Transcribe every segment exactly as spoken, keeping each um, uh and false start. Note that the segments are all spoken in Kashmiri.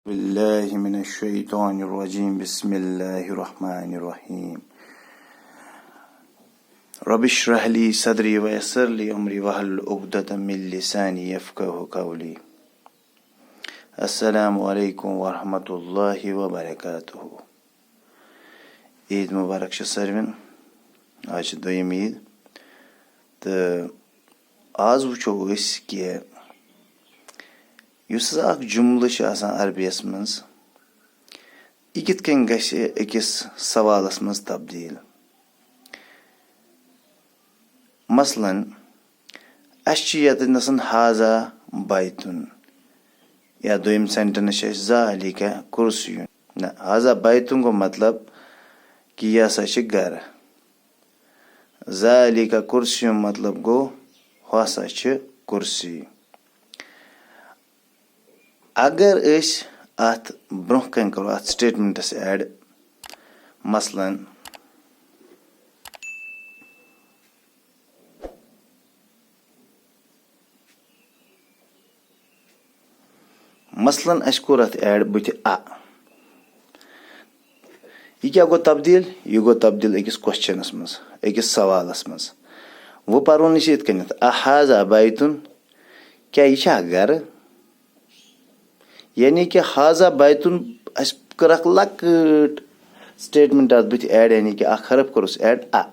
بالله من الشيطان الرجيم. بسم الله الرحمن الرحيم. رب اشرح لي صدري ويسر لي أمري واحلل عقدة من لساني يفقهوا قولي. السلام عليكم ورحمة الله وبركاته. عیٖد مُبارک چھِ سٲروِین۔ آز چھِ دوٚیِم عیٖد۔ تہٕ آز وٕچھو أسۍ کہِ یُس ہسا اکھ جُملہٕ چھُ آسان عربیَس منٛز، یہِ کِتھ کٔنۍ گژھِ أکِس سوالَس منٛز تبدیٖل۔ مثلاً، اَسہِ چھِ ییٚتٮ۪ن آسان "هذا بيت"، یا دوٚیِم sentence چھِ اَسہِ "ذلك كرسي"۔ نہ، "هذا بيت" گوٚو مطلب کہِ یہِ ہسا چھِ گرٕ۔ "ذلك كرسي" مطلب گوٚو، ہُہ ہسا چھِ کُرسی۔ اگر أسۍ اَتھ برٛونٛہہ کَنہِ کَرو اَتھ statementس add، مثلاً، مثلاً اَسہِ کوٚر اَتھ add بُتھِ "أ"، یہِ کیٛاہ گوٚو تبدیٖل؟ یہِ گوٚو تبدیٖل أکِس questionس منٛز، أکِس سوالَس منٛز۔ وۄنۍ پَرون أسۍ یِتھ کٔنٮ۪تھ، "أهذا بيت"، کیٛاہ یہِ چھا گرٕ؟ یعنی کہِ "هذا بيت"، اَسہِ کٔر اکھ لۄکٕٹ statement اَتھ بُتھِ add، یعنی کہِ اکھ حرف کوٚرُس add "أ".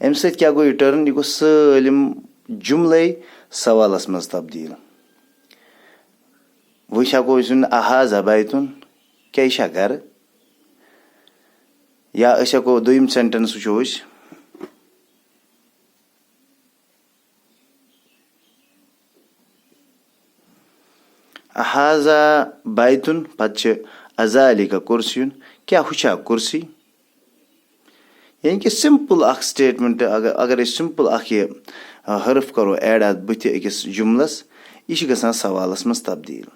اَمہِ سۭتۍ کیٛاہ گوٚو یہِ turn؟ یہِ گوٚو سٲلِم جُملَے سوالَس منٛز تبدیٖل۔ وۄنۍ ہٮ۪کو أسۍ ؤنِتھ، "أهذا بيت"، کیٛاہ یہِ چھا گرٕ؟ یا أسۍ ہٮ۪کو دوٚیِم sentence وٕچھو أسۍ، "أهذا بيت"، پتہٕ چھِ "أذلك كرسي"، کیٛاہ ہُہ چھا کُرسی؟ یعنی کہِ simple اکھ statement، اگر، اگر أسۍ simple اکھ یہِ، آ، حرف کرو add اَتھ بُتھِ أکِس جُملَس، یہِ چھِ گژھان سوالَس منٛز تبدیٖل۔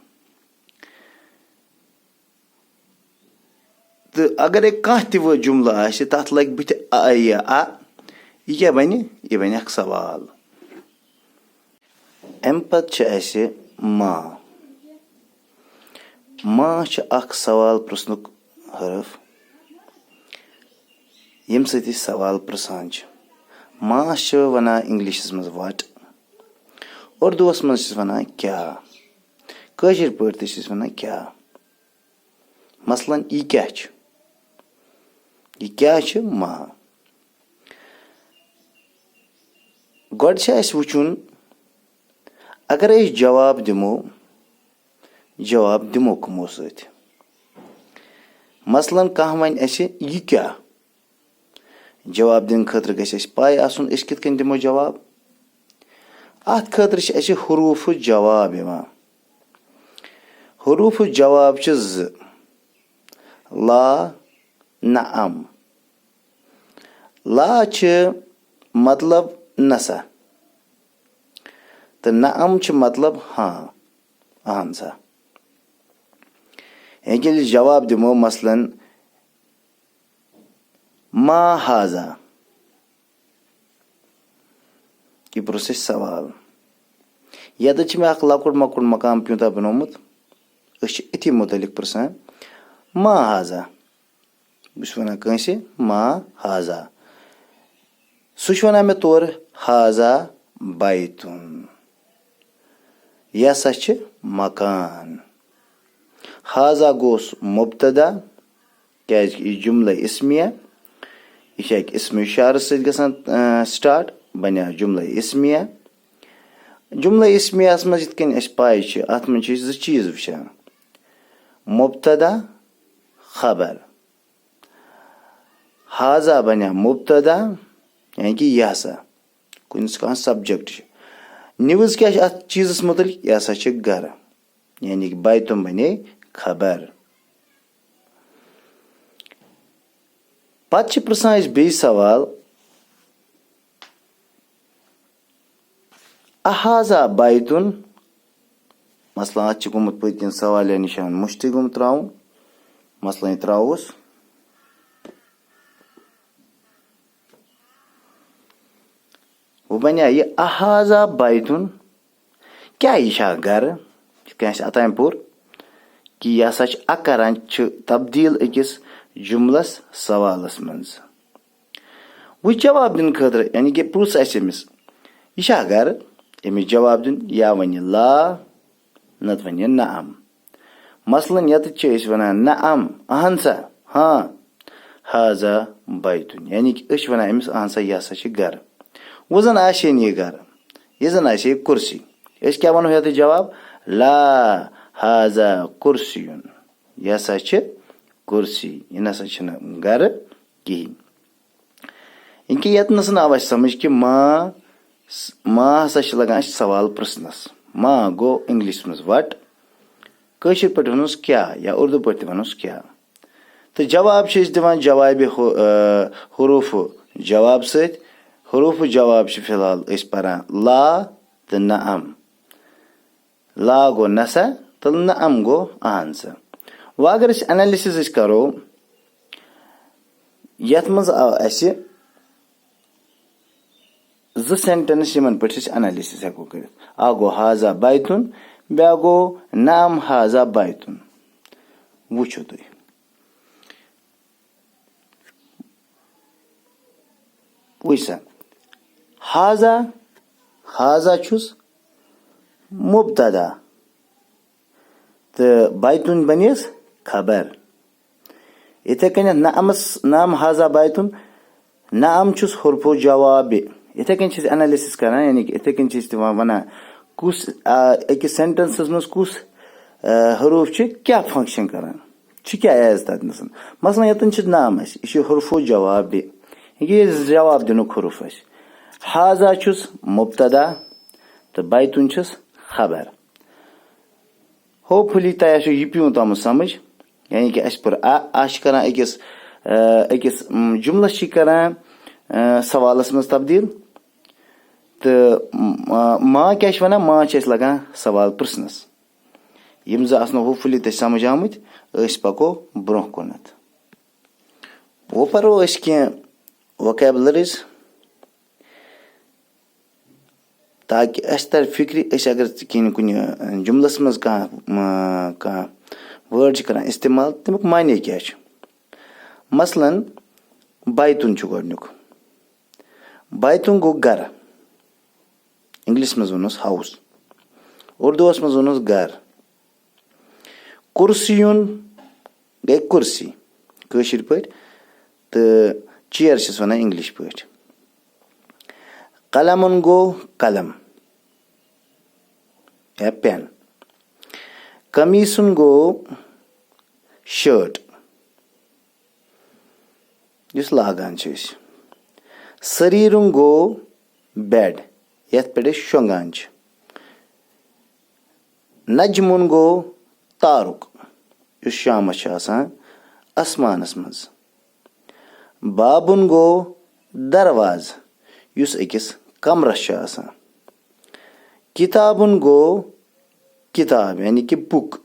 تہٕ اگرے کانٛہہ تہِ وۄنۍ جُملہٕ آسہِ، تَتھ لَگہِ بُتھِ "أ"، یہِ "أ"، یہِ کیٛاہ بَنہِ؟ یہِ بَنہِ اکھ سوال۔ اَمہِ پتہٕ چھِ اَسہِ "ما"۔ "ما" چھِ اکھ سوال پرٛژھنُک حرف، ییٚمہِ سۭتۍ أسۍ سوال پرٛژھان چھِ۔ "ما"س چھِ وَنان Englishس منٛز "what"، اُردوَس منٛز چھِس وَنان "کیٛاہ"، کٲشِر پٲٹھۍ تہِ چھِس وَنان "کیٛاہ"۔ مثلاً، یہِ کیٛاہ چھُ؟ یہِ کیٛاہ چھُ؟ "ما"۔ گۄڈٕ چھُ اَسہِ وٕچھُن، اگر أسۍ جواب دِمو، جواب دِمو کٕمو سۭتۍ؟ مثلاً، کانٛہہ وَنہِ اَسہِ، "یہِ کیٛاہ؟" جواب دِنہٕ خٲطرٕ گژھِ اَسہِ پَے آسُن، أسۍ کِتھ کٔنۍ دِمو جواب۔ اَتھ خٲطرٕ چھِ اَسہِ حروٗفہٕ جواب یِوان۔ حروٗفہٕ جواب چھِ زٕ، لا، نعم۔ لا چھِ مطلب نہ سا، تہٕ نعم چھِ مطلب ہاں، اہن سا۔ یعنی کہِ ییٚلہِ جواب دِمو، مثلاً، "ما هذا"، یہِ پرٛژھ اَسہِ سوال۔ ییٚتٮ۪تھ چھِ مےٚ اکھ لۄکُٹ مۄکُٹ مقام پیوٗنٛتاہ بنوومُت، أسۍ چھِ أتھی مُتعلِق پرٛژھان، "ما هذا"۔ بہٕ چھُس وَنان کٲنٛسہِ، "ما هذا"۔ سُہ چھُ وَنان مےٚ تورٕ، "هذا بيت"۔ یہِ ہسا چھِ مکان۔ هذا گوٚوس مبتدا، کیٛازِ کہِ یہِ جملہ اسمیہ، یہِ چھِ اَکہِ اسم اشارٕ سۭتۍ گژھان، اَ، start، بنیو جملہ اسمیہ۔ جملہ اسمیہس منٛز یِتھ کٔنۍ اَسہِ پَے چھِ، اَتھ منٛز چھِ أسۍ زٕ چیٖز وٕچھان، مبتدا، خبر۔ هذا بنیو مبتدا، یعنی کہِ یہِ ہسا، کُنہِ کانٛہہ subject چھُ۔ News کیٛاہ چھِ اَتھ چیٖزَس مُتعلِق؟ یہِ ہسا چھِ گرٕ، یعنی کہِ بیتُن بنے خبر۔ پتہٕ چھِ پرژھان أسۍ بیٚیہِ سوال، "أهذا بيت"؟ مثلاً، اَتھ چھِ گوٚمُت پٔتۍ کِنۍ سوالیہ نِشان مٔشتٕے گوٚمُت ترٛاوُن۔ مثلاً، یہِ ترٛاوُس۔ وۄنۍ بنیٛا یہِ "أهذا بيت"؟ کیٛاہ یہِ چھا گرٕ؟ یِتھ کٔنۍ اَسہِ اوٚتام پوٚر، کہِ یہِ ہسا چھِ اکھ کران چھِ تبدیٖل أکِس جملس سوالس منٛز۔ وۄنۍ جواب دِنہٕ خٲطرٕ، یعنی کہِ پرُژھ اَسہِ أمِس، "یہِ چھا گرٕ؟" أمِس جواب دیُن، یا وَنہِ "لا"، نَتہٕ وَنہِ "نعم"۔ مثلاً یَتَتھ چھِ أسۍ وَنان "نعم"، اَہَن سا، ہاں، "هذا بيت"، یعنی کہِ أسۍ چھِ وَنان أمِس، "اَہَن سا، یہِ ہسا چھِ گرٕ"۔ وۄنۍ زَن آسہِ ہے نہٕ یہِ گرٕ، یہِ زَن آسہِ ہے کُرسی۔ أسۍ کیٛاہ وَنو یَتھ جواب؟ "لا، هذا كرسي"۔ یہِ ہسا چھِ کُرسی، یہِ نہ سا چھِنہٕ گرٕ کِہیٖنۍ۔ یہِ کہِ ییٚتنَس آو اَسہِ سمجھ کہِ ما، ما ہسا چھِ لگان اَسہِ سوال پرٛژھنَس۔ ما گوٚو English منٛز what، کٲشِر پٲٹھۍ وَنوس کیٛاہ، یا اُردو پٲٹھۍ تہِ وَنوس کیٛاہ۔ تہٕ جواب چھِ أسۍ دِوان جوابِ حُ-، آ، حروف جواب سۭتۍ۔ حروف جواب چھِ فی الحال أسۍ پَران لا تہٕ نعم۔ لا گوٚو نہ سا تہٕ نعم گوٚو اہن سا۔ وۄنۍ اگر أسۍ analysis أسۍ کرو، یتھ منٛز آو اسہِ زٕ sentence، یِمن پٮ۪ٹھ أسۍ analysis ہٮ۪کو کٔرِتھ۔ اکھ گوٚو "هذا بيت"، بیٛاکھ گوٚو "نعم هذا بيت"۔ وٕچھِو تُہۍ۔ وٕچھ سا، "هذا"، "هذا" چھُس مبتدا تہٕ "بيت" بنیس خبر۔ یِتھے کٔنٮ۪تھ "نعمس، نعم هذا بيت"، "نعم" چھُس حرف جواب۔ یِتھے کٔنۍ چھِ أسۍ analysis کران، یعنی کہِ یِتھے کٔنۍ چھِ أسۍ تِمن ونان کُس، آ، أکِس sentenceس منٛز کُس، آ، حروف چھِ کیٛاہ function کران۔ چھِ کیٛاہ as تَتنَس؟ مثلاً ییٚتٮ۪ن چھِ نعم اَسہِ، یہِ چھِ حرف جواب۔ یہِ گٔے جواب دِنُک حرف اَسہِ۔ "هذا" چھُس مبتدا تہٕ "بيت" چھُس خبر۔ Hopefully تۄہہِ آسیو یہِ پیوٗنٛت آمُت سمجھ، یعنی کہِ اَسہِ پوٚر "ا"، "ا" چھِ کران أکِس، آ، أکِس، م، جملس چھِ کران، آ، سوالس منٛز تبدیٖل، تہٕ، م، آ، "ما" کیٛاہ چھِ ونان؟ "ما" چھِ اَسہِ لگان سوال پرٛژھنس۔ یِم زٕ آسنو hopefully تۄہہِ سمجھ آمٕتۍ، أسۍ پکو برونٛہہ کُنتھ۔ وۄنۍ پرو أسۍ کینٛہہ vocabularies، تاکہِ اَسہِ تر فکرِ، أسۍ اگر کُنہِ، کُنہِ جملس منٛز کانٛہہ، م، کانٛہہ word چھِ کران استعمال، تَمیُک معنی کیٛاہ چھُ۔ مثلاً، "بيت" چھُ گۄڈٕنیُک۔ "بيت" گوٚو گرٕ۔ Englishس منٛز وَنوس house، اردوس منٛز وَنوس گرٕ۔ "كرسي" گٔے کُرسی کٲشِر پٲٹھۍ، تہٕ chair چھِس وَنان English پٲٹھۍ۔ "قلم" گوٚو قلم یا pen۔ "قميص" گوٚو shirt، یُس لاگان چھِ أسۍ۔ "سرير" گوٚو bed، یَتھ پٮ۪ٹھ أسۍ شۄنٛگان چھِ۔ "نجم" گوٚو تارُک، یُس شامَس چھُ آسان آسمانَس منٛز۔ "باب" گوٚو دروازٕ، یُس أکِس کمرَس چھُ آسان۔ "كتاب" گوٚو کِتاب، یعنی کہِ book،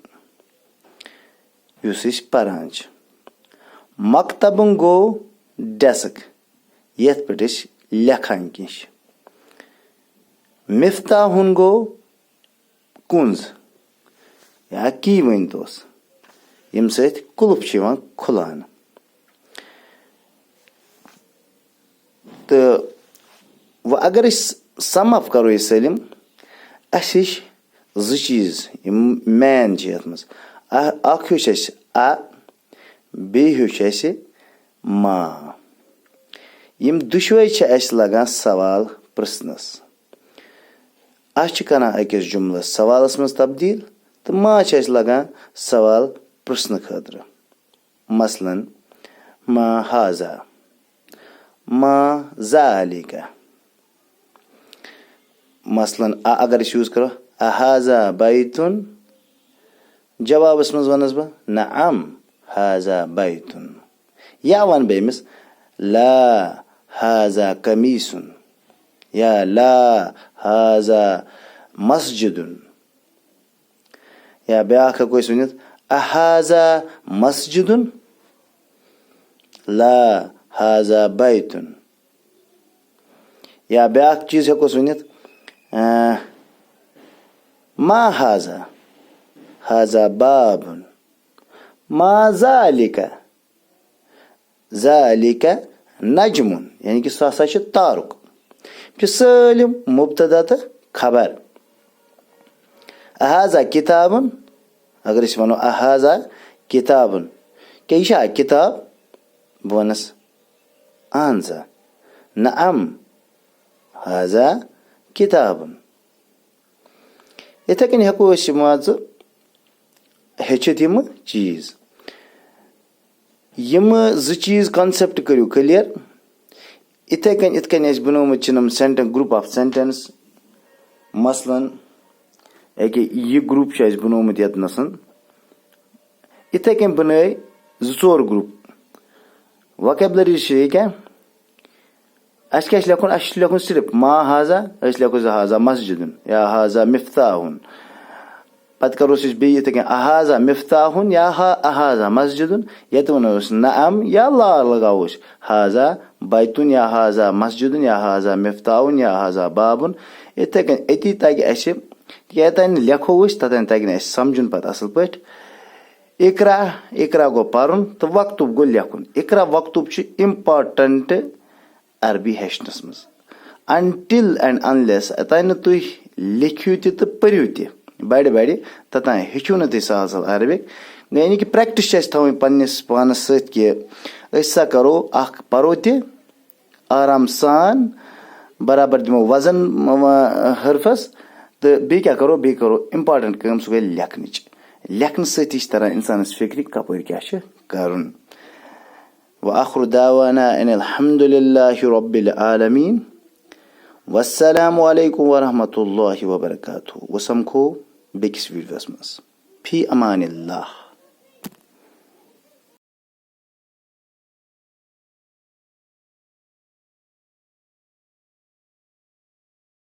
یُس أسۍ پران چھِ۔ "مكتب" گوٚو desk، یَتھ پٮ۪ٹھ أسۍ لیکھان کینٛہہ چھِ۔ "مفتاح" گوٚو کُنٛز یا key ؤنۍ توس، ییٚمہِ سۭتۍ قُلُف چھُ یِوان کھُلاونہٕ۔ تہٕ وۄنۍ اگر أسۍ sum up کرو یہِ سٲلِم، اَسہِ ہیٚچھ زٕ چیٖز یِم main چھِ یَتھ منٛز۔ اَ-، اَکھ ہیوٚچھ اَسہِ "ا"، بیٚیہِ ہیوٚچھ اَسہِ "ما"۔ یِم دُشوَے چھِ اَسہِ لَگان سوال پرٛژھنَس۔ اَسہِ چھِ کَران أکِس جُملَس سوالَس منٛز تبدیٖل، تہٕ "ما" چھِ اَسہِ لَگان سوال پرٛژھنہٕ خٲطرٕ۔ مثلاً، "ما هذا؟" "ما ذلك؟" مثلاً، "ا" اگر أسۍ use کرو، "أهذا بيت؟" جوابس منٛز ونس بہٕ، "نعم، هذا بيت۔" یا ونہٕ بہٕ أمِس، "لا، هذا قميص۔" یا "لا، هذا مسجد۔" یا بیٛاکھ ہٮ۪کو أسۍ ؤنِتھ، "أهذا مسجد؟" "لا، هذا بيت۔" یا بیٛاکھ چیٖز ہٮ۪کوس ؤنِتھ، اۭں، "ما هذا؟ هذا باب۔" ما ذالک، ذالک نجمن، یعنی کہِ سُہ ہسا چھُ تارُک۔ یِم چھِ سٲلِم مُبتدا تہٕ خبر۔ اہذا کتابن، اگر أسۍ وَنو اہذا کتابن، کیٛاہ یہِ چھا اکھ کتاب؟ بہٕ وَنَس اہن سا، نعم، ہذا کتابن۔ یِتھَے کٔنۍ ہٮ۪کو أسۍ یِم مان ژٕ ہیٚچھِتھ یِم چیٖز۔ یِم زٕ چیٖز concept کٔرِو clear۔ یِتھَے کٔنۍ، یِتھ کٔنۍ اَسہِ بنومُت چھِ یِم sentence، group of sentence، مثلاً، ییٚکیٛاہ یہِ group چھُ اَسہِ بنومُت ییٚتنَس۔ یِتھَے کٔنۍ بنٲے زٕ ژور group۔ Vocabulary چھِ یہِ کیٛاہ؟ اَسہِ کیٛاہ چھُ لیکھُن؟ اَسہِ چھُ لیکھُن صرف ما ہذا، أسۍ لیکھو زِ ہذا مسجدن یا ہذا مفتاحن۔ پَتہٕ کَرو أسۍ بیٚیہِ یِتھَے کٔنۍ اہذا مفتاحن یا ہا اہذا مسجدن، ییٚتہِ وَنو أسۍ نعم یا لا لگاوو أسۍ، ہذا بیتن یا ہذا مسجدن یا ہذا مفتاحن یا ہذا بابن۔ یِتھَے کٔنۍ أتی تَگہِ اَسہِ، ییٚتٮ۪ن لیکھو أسۍ، تَتٮ۪ن تَگہِ نہٕ اَسہِ سَمجھُن پَتہٕ اَصٕل پٲٹھۍ۔ اقرا، اقرا گوٚو پَرُن، تہٕ وَکتُب گوٚو لیکھُن۔ اقرا وَکتُب چھُ important عربی ہیٚچھنَس منٛز۔ Until and unless، یوٚتانۍ نہٕ تُہۍ لیکھِو تہِ تہٕ پٔرِو تہِ بَڑِ بَڑِ، توٚتانۍ ہیٚچھِو نہٕ تُہۍ سہل سہل عربِک۔ یعنی کہِ practice چھِ اَسہِ تھاوٕنۍ پنٛنِس پانَس سۭتۍ کہِ أسۍ سا کَرو اَکھ، پَرو تہِ آرام سان، برابر دِمو وزن، م-، م-، حرفس، تہٕ بیٚیہِ کیٛاہ کرو؟ بیٚیہِ کرو important کٲم، سُہ گٔے لیکھنٕچ۔ لیکھنہٕ سۭتی چھِ تران انسانس فکرِ کپٲرۍ کیٛاہ چھُ کرُن۔ وآخر دعوانا ان الحمد للہ رب العالمین۔ والسلام علیکم ورحمۃ اللہ وبرکاتہ۔ وۄنۍ سمکھو بیٚکِس ویڈیوس منٛز۔ فی امان اللہ۔